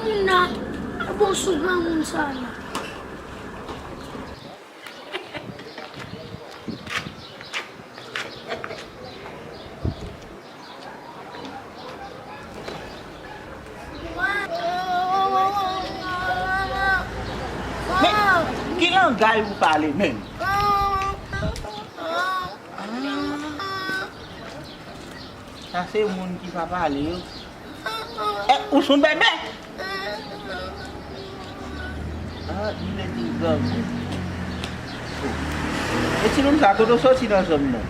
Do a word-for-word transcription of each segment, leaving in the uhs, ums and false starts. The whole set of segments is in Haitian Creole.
Moun nan, a bon sou granmoun sa la. Men, ki langay ou pale menm? Ah. Sa se moun ki pa pale yo. E, ou son bèbè? Ah, li mete grangou. E timoun sa, kote w soti nan zòn nan?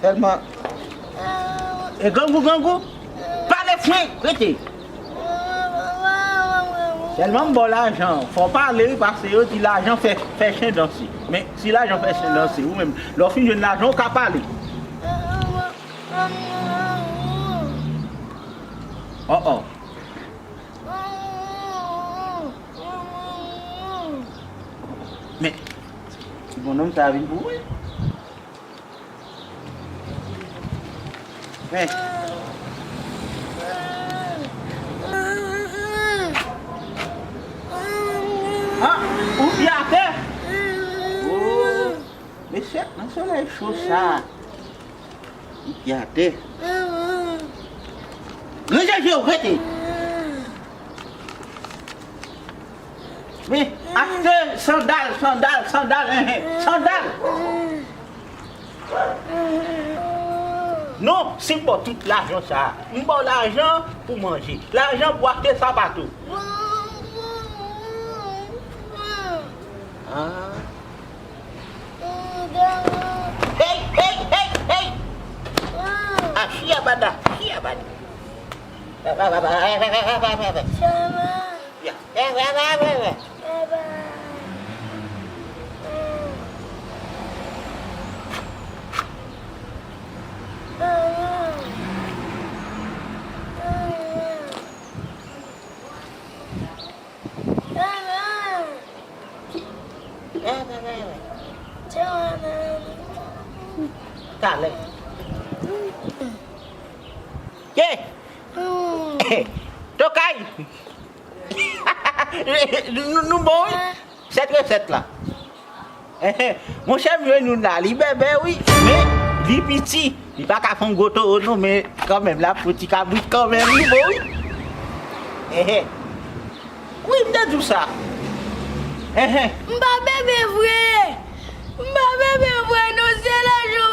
Sèlman. E grangou, grangou. Pale frenk, rete. Sèlman m ba w lajan, fò w pale wi, paske yo di lajan fè, fè chen danse. Men si lajan fè chen danse, ou menm, lè w fin jwenn lajan, ou ka pale. Oh, oh. Men, ti bonnonm sa a vin pou ou wi. Men. Ah, ou pye atè? Oh, mesye, nan solèy cho sa a. Li pye atè. Ranje je w, rete. Men, achte sandal, sandal, sandal, enhen, sandal. Non, si m ba w tout lajan sa a, m ba w lajan pou manje, lajan pou achte sapato. Ah. Hey, hey, hey, hey! Ah, shia bada, shia bada. Ya. Talè. Ke? Tokay. Nou, nou bon wi. Sèt resèt la. Enhen. Monchè, m jwenn youn la, li bèbè wi, men li piti. Li pa ka fè yon gwo towo non, men kanmenm, l ap fè ti kabrit kanmenm, li bon wi. Enhen. Wi, m te di w sa. Enhen. M pa bèbè vre. M pa bèbè vre non, se lajan